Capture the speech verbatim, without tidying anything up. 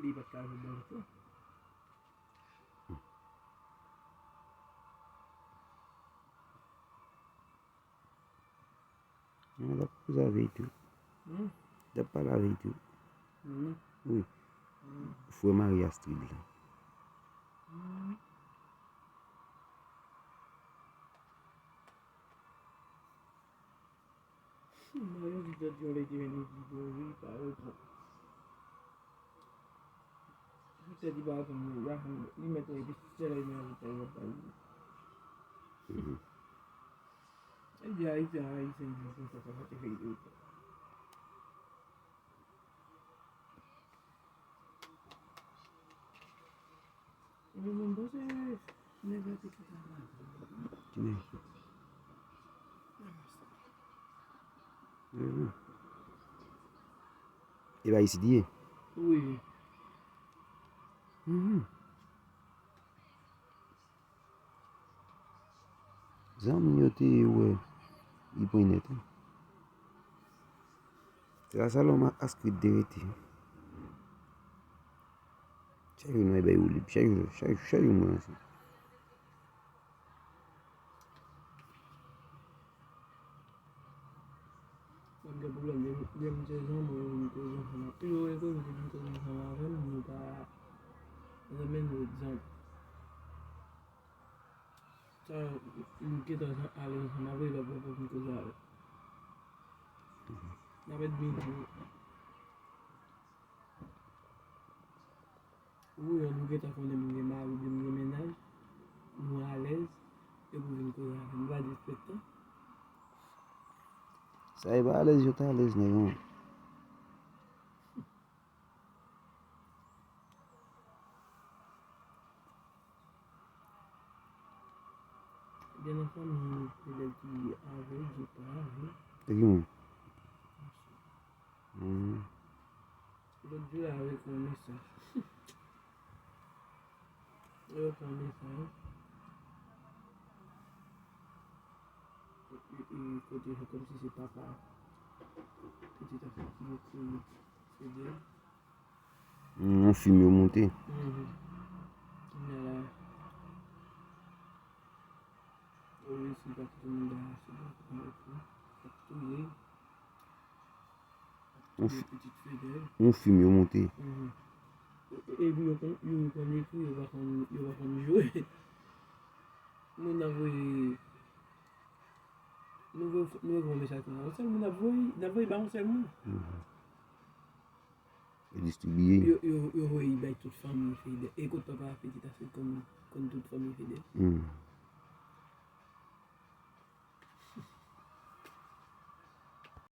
Li pa t ka jwenn nan vit la. Mwen t ap koze avè l tou. Hmm? T ap pale avè l tou. Hmm? Wi. Hmm. Frè mari Astrid la. Hmm. Mwen yon ti tèt yon lè ki vin di bonjou, li pa reponn. Poutèt li pa reponn mwen, li mèt wè epi sèl li nan leta yo ap bay li. Mhm. Ebyen, Ayisyen, Ayisyen, di konsa, sa pa te fè yo. Mwen menm panse nèg la te kontan la. Ki nèg? Nan mès la. Mhm. E pa isit li ye? Wi. Mhm. Zanmi yo te wè li pran nèt, wi. Se la Salòm ak Askrid te rete. Chak jou nou bay woulib, chak jou, chak, chak jou mwen ansanm. Mwen gen pwoblèm, lè, lè m te zanmi, mwen vin koze ansanm ak, pi yo rekoze ke vin koze ansanm avè m, nou pa renmen nou egzanp. Sa, m gentan alèz ansanm avè l, lòt lè pou vin koze avè l. N ap èd byen tou. Wi, nou gentan konnen m gen mari, m gen mennaj, nou alèz, epi w vin koze avè m, m pa derespektan. Sa e pa alèz yo t alèz nèg an. Gen nan fanmi Fidèl ki avèg, ki pa avèg. E ki moun? Mhm. Lòt jou la, yo fè yon mesaj. Yo fè yon mesaj. E, e, kote se kòmsi se papa pitit an ki ekri Fidèl. Hmm, yon fim yo monte. Mhm. Kounye a la, yo resi pa kite moun dèyè, se bon, se bon, se bon. Ap touye. Ap touye pitit Fidèl. Yon fim yo monte. Mhm. E, e, epi yo konn, yo konn ekri, yo pa konn, yo pa konn jwe. Moun nan voye, nou voye, nou voye yon mesaj konsa. Yon sèl moun ap voye, n ap voye ba yon sèl moun. Mhm. Yo distribiye. Yo, yo, yo voye bay tout fanmi Fidèl. E kot papa Fidèl ta fè konn, konn tout fanmi Fidèl. Hmm.